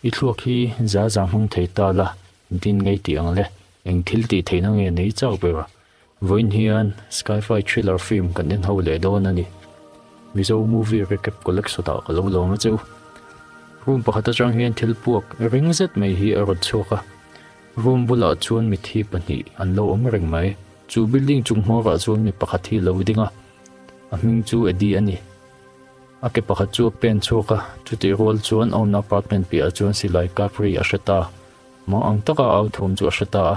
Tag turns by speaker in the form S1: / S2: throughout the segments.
S1: I thluak hi za za hmang thei ta la, engtin ngei tih ang le? Eng thil tih theihna nge nei chak ber? Vawiin hian Sci-fi thriller film kan en ho leh dawn a ni. Mizo movie recap collection ah ka lo lawm a che u. Room pakhat atang hian thil puak ring zet mai hi a rawn chhuak a. Room bulah chuan mithi pahnih an lo awm reng mai. Chu building chung hmawrah chuan mi pakhat hi a lo ding a, a hming chu Eddie a ni. A ke pakhat chu a pen chhuak a, chutih rual chuan a awmna apartment piahah chuan silai kap ri a hre ta. Mang ang taka a au thawm chu a hre ta a,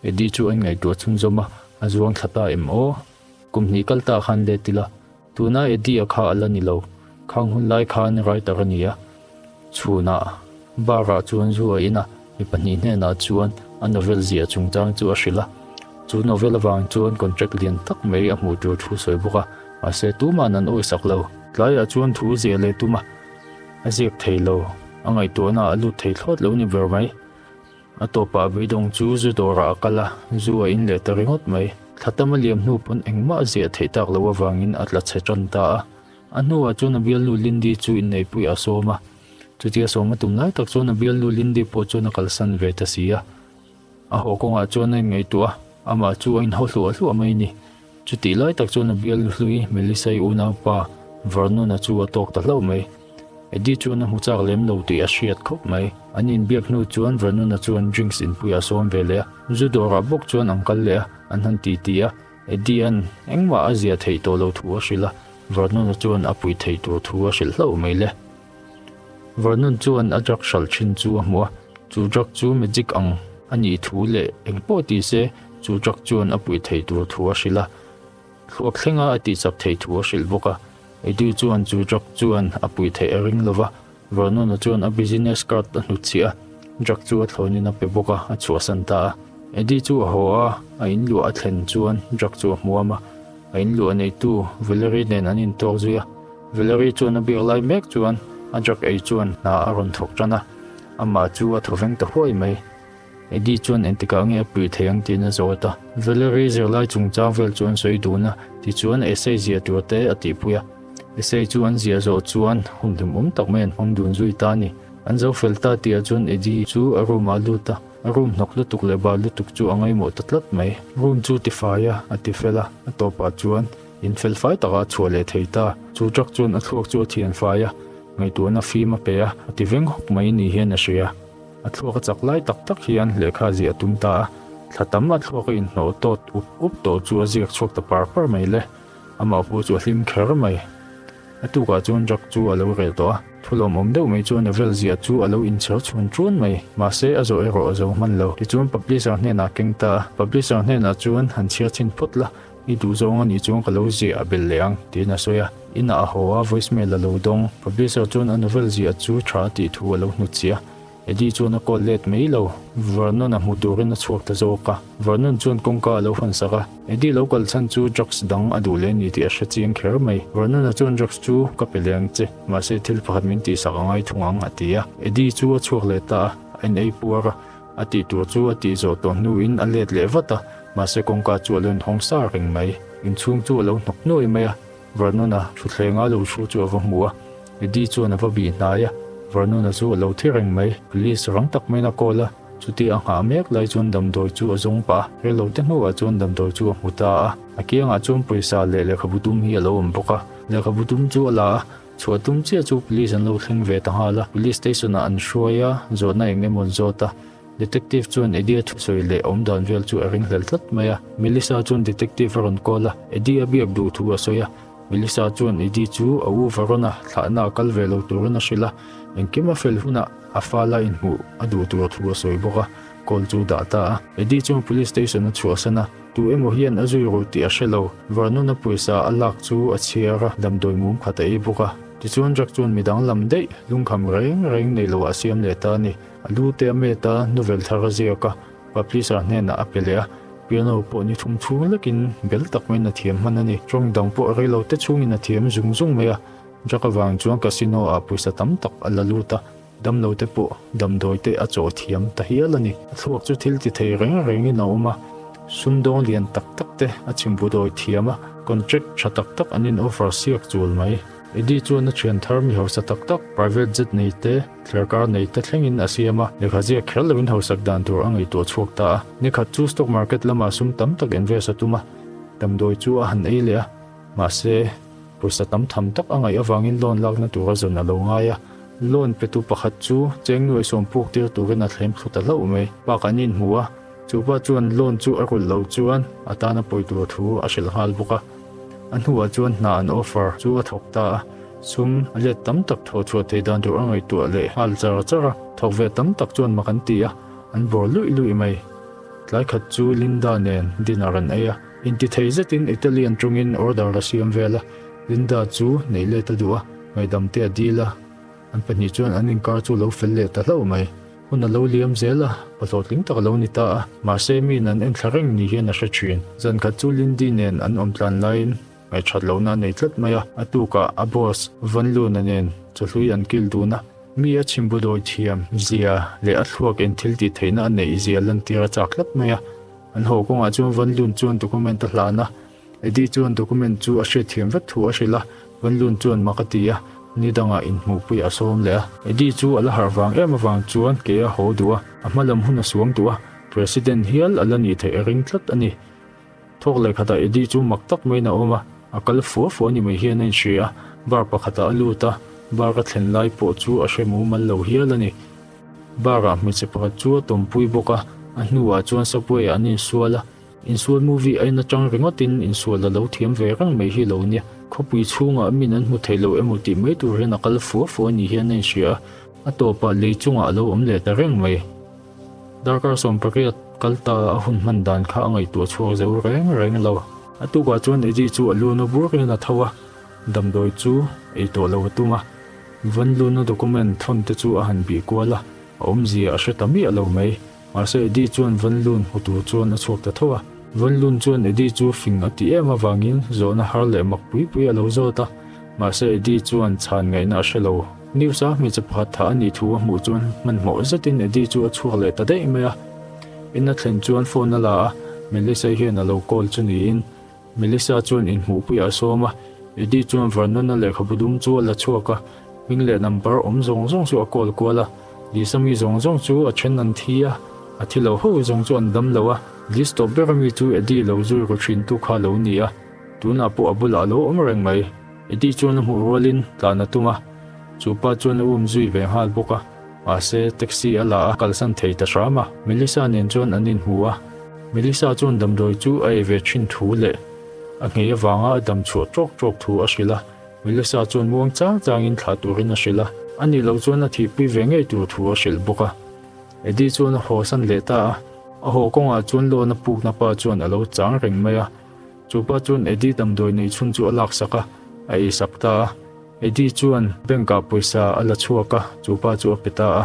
S1: Eddie chu a inngaihtuah chhunzawm a, a zuang thla ta em aw? Kum hnih kal ta khan let ila, tuna Eddie-a kha a la ni lo, khang hun lai khan writer a ni a. Chhunah bar-ah chuan zu a in a, mi pahnih hnenah chuan a novel ziah chungchang chu a hrilh a. Chu novel avang chuan contract lian tak mai a hmuh tur thu sawi bawk a, mahse tuma'n an awisak lo. Tlaiah chuan thu ziah leh tum a, a ziak thei lo, a ngaihtuahna a lut thei thlawt lo ni ber mai. A tawpah beidawng chu zu dawrah a kal a, zu a in leh ta ringawt mai. Thla tam a liam hnu pawn engmah a ziah theih tak loh avangin a tla chhe tan ta a. A hnuah chuan a bialnu Lindy chu inneihpuiah a sawm a. Chutia sawm a tum lai tak chuan a bialnu Lindy pawh chuan a kalsan ve ta si a. A haw kawngah chuan a inngaihtuah a, amah chu a inhaw hluah hluah mai a ni. Chutih lai tak chuan a bialnu hlui Melissa-i unaupa Vernon-a chu a tawk ta hlauh mai. Eddie chuan a hmu chak lem lo tih a hriat khawp mai. An inbiak hnu chuan Vernon-a chuan drinks inpuiah a sawm ve leh a, zu dawrah bawk chuan an kal leh a, an han ti ti a. Eddie-a'n engmah a zia theih tawh lo thu a hrilh a, Vernon-a chuan a pui thei tur thu a hrilh hlauh mai le. Vernon chuan a drug hralh thin chu a hmu a, chu drug chu magic ang a nih thu leh eng pawh ti se chu drug chuan a puih thei tur thu a hrilh a, thluak thlenga a tihchak thei thu a hrilh bawk a. Eddie chuan chu drug chuan a puih theih a ring lo va, Vernon-a chuan a business card a hnutchhiah a, drug chu a thlawnin a pe bawk a, a chhuahsan ta a. Eddie chu a haw a, a inluah a thlen chuan drug chu a hmuam a, a inluah neitu Valerie nen an intawk zui a. Valerie chuan a biak lai mek chuan a drug ei chuan hna a rawn thawk tan a, amah chu a thaw veng ta huai mai. Eddie chuan engtikah nge a puih thei ang tiin a zawt a. Valerie zirlai chungchang vel chu an sawi dun a, tichuan essay ziah tur te a tihpui a. Essay chu an ziah zawh chuan hun hlimawm tak mai an hmang dun zui ta a ni. An zo fel ta tihah chuan Eddie chu a room ah a lut a, a room hnawk lutuk leh bal lutuk chu a ngaimawh ta tlat mai. Room chu tifai a, a tifel a, a tawpah chuan In fel fai takah a chhuah leh thei ta. Chu truck chuan a thluak chu a thian fai a, ngaihtuahna fim a pe a, a ti veng hawk mai ni hian a hria. A thluak a chak lai tak tak hian lehkha a ziah a tum ta a, thla tam a thluak a inhnawh tawt up up tawh chu a ziak chhuak ta par par mai le. Amah pawh chu a hlim kher mai. A tukah chuan truck chu a lo reh tawh a, thu lawmawm deuh mai chuan a vel ziah chu a lo inchher chhuan chuan mai. Mahse a zawh erawh a zo hman lo. Tichuan publisher hnenah a keng ta a, publisher hnenah chuan han chhiar chhin phawt la, I duh zawng a nih chuan ka lo ziah a bel leh ang, tiin a sawi a. Inah a haw a, voicemail a lo dawng. Publisher chuan a novel ziah chu tha a tih thu a lo hnutchhiah a. Eddie chuan a call let mai lo. Vernon a hmu turin a chhuak ta zawk a. Vernon chuan kawngka a lo hawn sak a. Eddie lo kal chhan chu drugs dang a duh leh a ni tih a hre chiang kher mai. Vernon-a chuan drugs chu ka pe leh ang che, mahse thil pakhat min tihsak a ngai thung ang, a ti a. Eddie chu a chhuak leh ta a, a in ei puar a. A tih tur chu a tih zawh tawh hnuin a let leh vat a, mahse kawngka chu a lo inhawng sa reng mai. Inchhung chu a lo hnawk nuai mai a, Vernon-a thuthlenga lo thu chu a va hmu a, Eddie chuan a va bih hnai a, Vernon-a chu a lo thi reng mai. Police rang tak maiin a call a, chutia a nghah mek lai chuan damdawi chu a zawng pah a, relo te hnuah chuan damdawi chu a hmu ta a, a kiangah chuan pawisa leh lehkhabu dum hi a lo awm bawk a, lehkhabu dum chu a la a, Chhuah tum chiah chu police an lo thleng ve ta nghal a, police station ah an hruai a, zawhna eng emaw an zawt a. Detective chuan Eddie-a thusawi leh awmdan vel chu a ringhlel tlat mai a. Melissa chuan detective a rawn call a, Eddie-a biak duh thu a sawi a. Melissa chuan Eddie chu a u Varona thlahna a kal ve lo turin a hrilh a, engkim a fel hunah a fala inhmuh a duh tur thu a sawi bawk a, call chu dah ta a. Eddie chuan police station a chhuahsan a. Tu emaw hian a zui ru tih a hre lo. Vernon-a pawisa a lak chu a chhiar a, damdawi mum khat a ei bawk a. Tichuan Jack chuan midang lam daih lungkham reng reng nei loah a siam leh ta a ni. A lu te a met a, novel thar a ziak a, publisher hnenah a pe leh a. Piano pawh ni thum chhung lekin bel tak maiin a thiam hman a ni. Tawng dang pawh rei lo te chhungin a thiam zung zung mai a. Jack avang chuan casino-ah pawisa tam tak a la lut a. Damlo te pawh damdawi te a chaw thiam ta hial a ni. A thluak chu thil ti thei reng rengin a awm a, sumdawng lian tak tak te a chhimbu dawi thiam a, contract tha tak tak an in offer siak chul mai. Eddie chuan a thian thar mi hausa tak tak, private jet nei te, thlerkar nei te thlengin a siam a, lehkha ziak kher loin hausak dan tur a ngaihtuah chhuak ta a. Nikhat chu stock market lamah sum tam tak invest a tum a, damdawi chu a han ei leh a, mahse, pawisa tam tham tak a ngaih avangin loan lakna tura zawn a lo ngai a. Loan petu pakhat chu cheng nuai sawm puk tir turin a thlem thlu ta hlauh mai. Bak an inhmu a, chupa chuan loan chu a rulh loh chuan a tana pawi tur thu a hrilh nghal bawk a. A hnuah chuan hna an offer chu a thawk ta a, sum a let tam tak thawh chhuah thei dan tur a ngaihtuah leh nghal char char a, thawk ve tam tak chuan mak an ti a, an bawr luih luih mai. Tlai khat chu Linda nen dinner an ei a, intithei zetin Italian tawngin order a siam vel a, Linda chu neih let a duh a, ngaihdam te a dil a, an pahnih chuan an inkar chu lo fel leh ta hlauh mai. Hun a lo liam zel a, pa hlawhtling tak a lo ni ta a, mahse miin an enthla reng ni hian a hre thin. Zan khat chu Lindy nen an awm tlan laiin ngaihṭhat lohna a nei tlat mai a, a tukah a boss Van Luna nen chawhlui an kil dun a, mi a chhimbu dawi thiam zia leh a thluak in thil tih theihna a neih zia lantir a chak tlat mai a. An haw kawngah chuan Van Lun chuan document a hlan a, Eddie chuan document chu a hriatthiam vek thu a hrilh a, Van Lun chuan mak a ti a, ni dangah inhmuhpui a sawm leh a. Eddie chu a la harh vang em avang chuan ke a haw duh a, a hma lam hun a suang duh a, President hial a la nih theih a ring tlat a ni. Thawk leh khatah Eddie chu mak tak maiin a awm a, a kal fua fua ni mai hian a inhria a, bar pakhatah a lut a, bar ka thlen lai pawh chu a hre mumal lo hial a ni. Bar-ah hmeichhe pakhat chu a tawmpui bawk a, a hnuah chuan subway-ah an insual a, Insual movie a en atang ringawtin insual a lo thiam ve reng mai hi lo nia. Khawpui chhungah min an hmu thei lo emaw tih mai tur hian a kal fua fua ni hian a inhria a, a tawpah lei chungah a lo awm leh ta reng mai. Darkar 18 kal ta a hun hman dan kha a ngaihtuah chhuak zo reng reng lo. A tukah chuan Eddie chu a lu na bur hian a tho a, damdawi chu ei tawh lo a tum a. Van luna document thawn te chu a han bih kual a, a awmzia a hre ta miah lo mai. Mahse Eddie chuan Van Loon hmu tur chuan a chhuak ta tho a. Van Loon chuan Eddie chu fing a ti em avangin zawhna har leh mak pui pui a lo zawt a. Mahse Eddie chuan chhan ngaihna a hre lo. News a hmeichhe pakhat thah a nih thu a hmuh chuan hmanhmawh zetin Eddie chu a chhuak leh ta daih mai a. In a thlen chuan phone a la a, Melissa hian a lo call chu niin Melissa chuan inhmuhpuiah a sawm a, Eddie chuan Vernon-a lehkhabu dum chu a la chhuak a, hming leh number awm zawng zawng chu a call kual a. Lisa mi zawng zawng chu a then an thi a, a thi lo ho zawng chu an dam lo a. List tawp ber ami chu Eddie lo zui ru thin tu kha lo ni a, tunah pawh a bulah a lo awm reng mai. Eddie chuan a hmuh rualin tlan a tum a, chu pa chuan a um zui ve nghal bawk a, mahse taxi a la a kalsan thei ta hram a. Melissa nen chuan an inhmu a. Melissa chuan damdawi chu a ei ve thin thu leh a nghei avanga a dam chhuah tawk tawk thu a hrilh a. Melissa chuan muang chang changin thlah turin a hrilh a, a nih loh chuan a thihpui ve ngei tur thu a hrilh bawk a. Eddie chuan a haw san leh ta a, a haw kawngah chuan loan a pukna pa chuan a lo chang reng mai a. Chu pa chuan Eddie damdawi nei chhun chu a laksak a, a eisak ta a. Eddie chuan bank ah pawisa a la chhuak a, chu pa chu a pe ta a.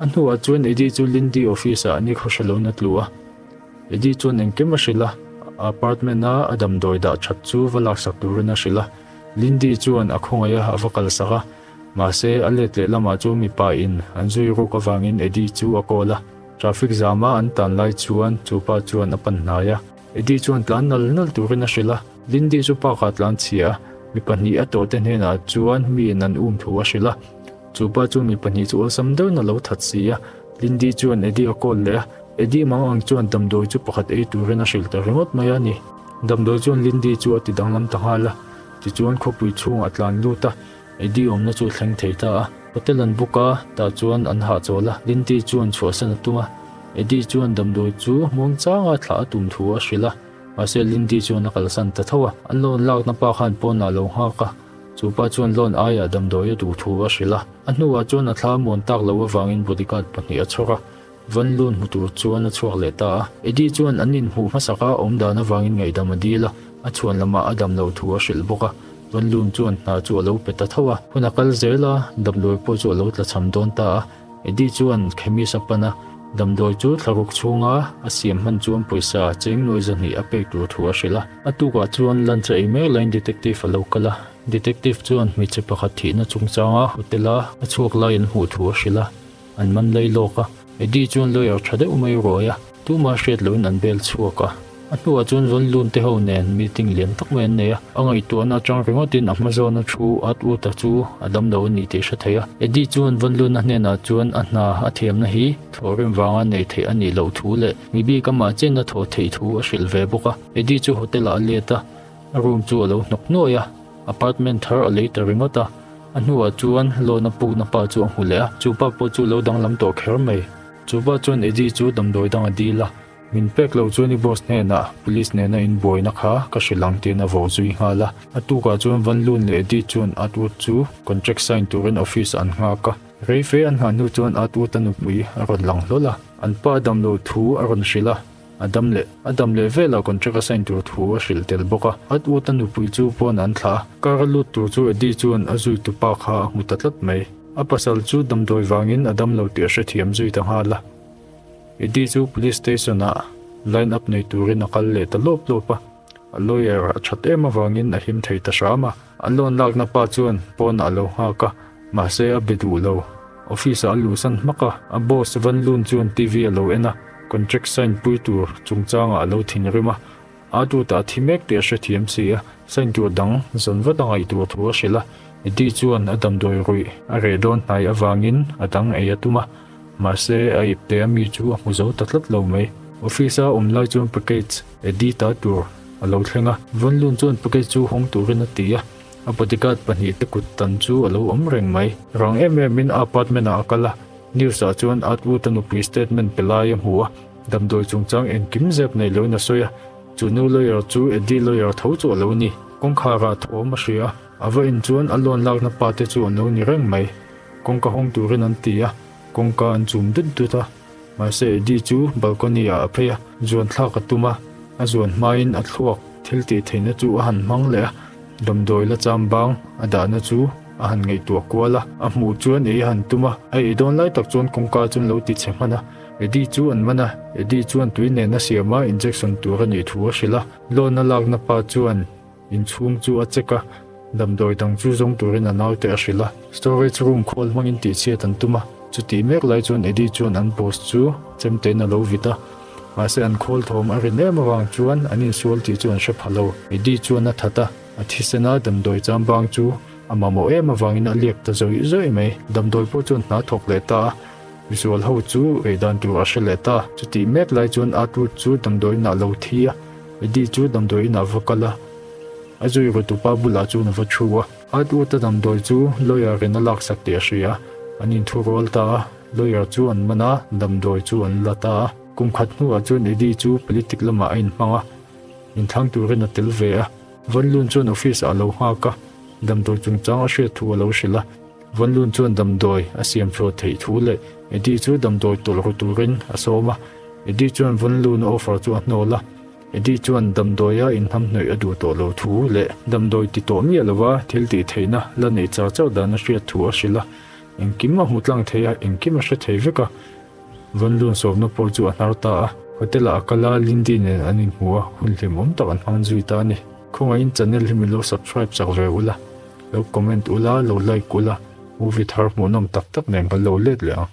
S1: A hnuah chuan Eddie chu Lindy office ah ni khaw hre loin a tlu a. Eddie chuan engkim a hrilh a, a apartment a a damdawi dah that chu va laksak turin a hrilh a. Lindy chuan a khawngaih a, a va kalsak a. Mahse, a let leh lamah chu mipa in an zui ruk avangin Eddie chu a call a. Traffic jam a an tan lai chuan chu pa chuan a pan hnai a. Eddie chuan tlan nal nal turin a hrilh a. Lindy chu park ah tlan chhia a, mi pahnih a tawh te hnenah chuan mi in an um thu a hrilh a. Chu pa chu mi pahnih chu awlsam deuhin a lo that si a, Lindy chuan Eddie a call leh a, Eddie mang ang chuan damdawi chu pakhat ei turin a hrilh ta ringawt mai a ni. Damdawi chuan Lindy chu a ti danglam ta nghal a, tichuan khawpui chhungah a tlan lut a, Eddie awmna chu a thleng thei ta a. Hotel an book a, tah chuan an hahchawl a, Lindy chuan chhuahsan a tum a, Eddie chuan damdawi chu muangchanga thlah a tum thu a hrilh a, mahse Lindy chuan a kalsan ta tho a, a loan lakna pa khan pawnah a lo nghak a. Chu pa chuan loan aiah damdawi a duh thu a hrilh a, a hnuah chuan a thla muan tak loh avangin bodyguard pahnih a chhawr a, Van Loon hmu tur chuan a chhuak leh ta a. Eddie chuan an inhmuh hmasak a awm dan avangin ngaihdam a dil a, a chhuan lamah a dam loh thu a hrilh bawk a. Van Loon chuan hna chu a lo pe ta tho a, hun a kal zel a, damdawi pawh chu a lo tla cham dawn ta a. Eddie chuan chemist a pan a, damdawi chu thlaruk chhunga a siam hman chuan pawisa cheng nuai 200 a pek tur thu a hrilh a. A tukah chuan lunch a ei mek laiin detective a lo kal a, detective chuan hmeichhe pakhat thihna chungchanga hotel a a chhuak lai an hmuh thu a hrilh a, an man lai lawk a. Eddie chuan lawyer tha deuh mai ruai a, tumah hriat loin an bel chhuak a. A hnuah chuan Von Lun te ho nen meeting lian tak mai an nei a, a ngaihtuahna atang ringawtin a hma zawna thu at ut a chu a dam lo a ni tih a hre thei a. Eddie chuan Von Lun-a hnenah chuan a hna a thiamna hi thawhrim vanga nei theih a nih loh thu leh mi bik amah chen a thawh theih thu a hrilh ve bawk a. Eddie chu hotel-ah a let a, a room chu a lo hnawk nuai a, apartment thar a lei ta ringawt a. A hnuah chuan loan a pukna pa chu a hmu leh a, chu pa pawh chu lo danglam tawh kher mai. Chu pa chuan Eddie chu damdawi dang a dil a. Min pek lo chuan i boss hnenah police nena inbuaina kha ka hrilh ang tiin a vo zui nghal a. A tukah chuan Van Loon leh Eddie chuan Atwood chu contract sign turin office an nghak a. Rei fe an nghah hnu chuan Atwood a nupui a rawn lang hlawl a. An pa dam lo thu a rawn hrilh a, a dam leh a dam leh velah contract a sign tur thu a hrilh tel bawk a. Atwood a nupui chu pawn an thlah a. Car a lut tur chu Eddie chuan a zui tupa kha a hmu ta tlat mai. A pasal chu damdawi vangin a dam lo tih a hrethiam zui ta nghal a. Eddie chu police station ah line up nei turin a kal leh ta lawp lawp a, a lawyer a that em avangin a him thei ta hram a. A loan lakna pa chuan pawnah a lo nghak a, mahse a be duh lo. Office ah a luhsan hmak a, a boss Van Loon chuan TV a lo en a, contract sign pui tur chungchangah a lo thinrim a, A dutah a thi mek tih a hrethiam si a, sign tur dang zawn vat a ngaih tur thu a hrilh a. Eddie chuan a damdawi ruih a reh dawn hnai avangin a dang ei a tum a, mahse a ipte a mi chu a hmu zo ta tlat lo mai. Office a awm lai chuan package Eddie ta tur a lo thleng a, Von Lun chuan package chu hawng turin a ti a, a bodyguard pahnihte kut tan chu a lo awm reng mai. Rang em emin a apartment ah a kal a, news ah chuan Atwood-a nupui statement pe lai a hmu a. Damdawi chungchang engkim zep nei loin a sawi a, chu nu lawyer chu Eddie lawyer tho chu a lo ni. Kawngkhar ah thawm a hria a, a va in chuan a loan lakna pa te chu an lo ni reng mai. Kawngka hawng turin an ti a, kawngka an chum dut dut a. Mahse Eddie chu balcony ah a phei a, zuan thlak a tum a, a zuan hmain a thluak thil tih theihna chu a han hmang leh a, damdawi la cham bang a dahna chu a han ngaihtuah kual a, a hmuh chuan ei a han tum a, a ei dawn lai tak chuan kawngka chu an lo ti chhe hman a. Eddie chu an man a, Eddie chuan tui nena siama injection tur a nih thu a hrilh a, loan a lakna pa chuan inchhung chu a check a, damdawi dang chu zawng turin a naute a hrilh a, storage room khawl hmangin tihchhiat an tum a, chutih mek lai chuan Eddie chuan an boss chu chemtein a lo vit a, mahse an khawl thawm a rin em avang chuan an insual tih chu an hre pha lo. Eddie chuan a that a, a thisena damdawi chambang chu a mamawh em avangin a liak ta zawih zawih mai, damdawi pawh chuan hna thawk leh ta a. Misual ho chu ei dan tur a hre leh ta. Chutih mek lai chuan Atwood chu damdawi inah lo thi a, Eddie chu damdawi inah va kal a, a zui ru tupa bulah chuan a va thu a. Atwood-a damdawi chu lawyer in a laksak tih a hria a, an inthurual ta a, lawyer chu an man a, damdawi chu an la ta a. Kum khat hnuah chuan Eddie chu politic lamah a inhmang a, inthlang turin a tel ve a. Van Loon chuan office ah a lo nghak a, damdawi chungchang a hriat thu a lo hrilh a. Van Loon chuan damdawi a siam chhuah theih thu leh Eddie chu damdawi tawlh ru turin a sawm a. Eddie chuan Van Loon offer chu a hnawl a. Eddie chuan damdawia inhnamhnawih a duh tawh lo thu leh damdawi ti tawh miah lova thil tih theihna la neih char char dan a hriat thu a hrilh a. Engkim a hmu tlang thei a, engkim a hre thei vek a. Van Loon sawmna pawh chu a hnar ta a. Hotel ah a kal a, Lindy nen an inhmu a, hun hlimawm tak an hmang zui ta a ni. Khawngaihin channel hi min lo subscribe chak ve ula. Lo comment ula, lo like ula, movie thar hmuhnawm tak tak nen kan lo let leh ang.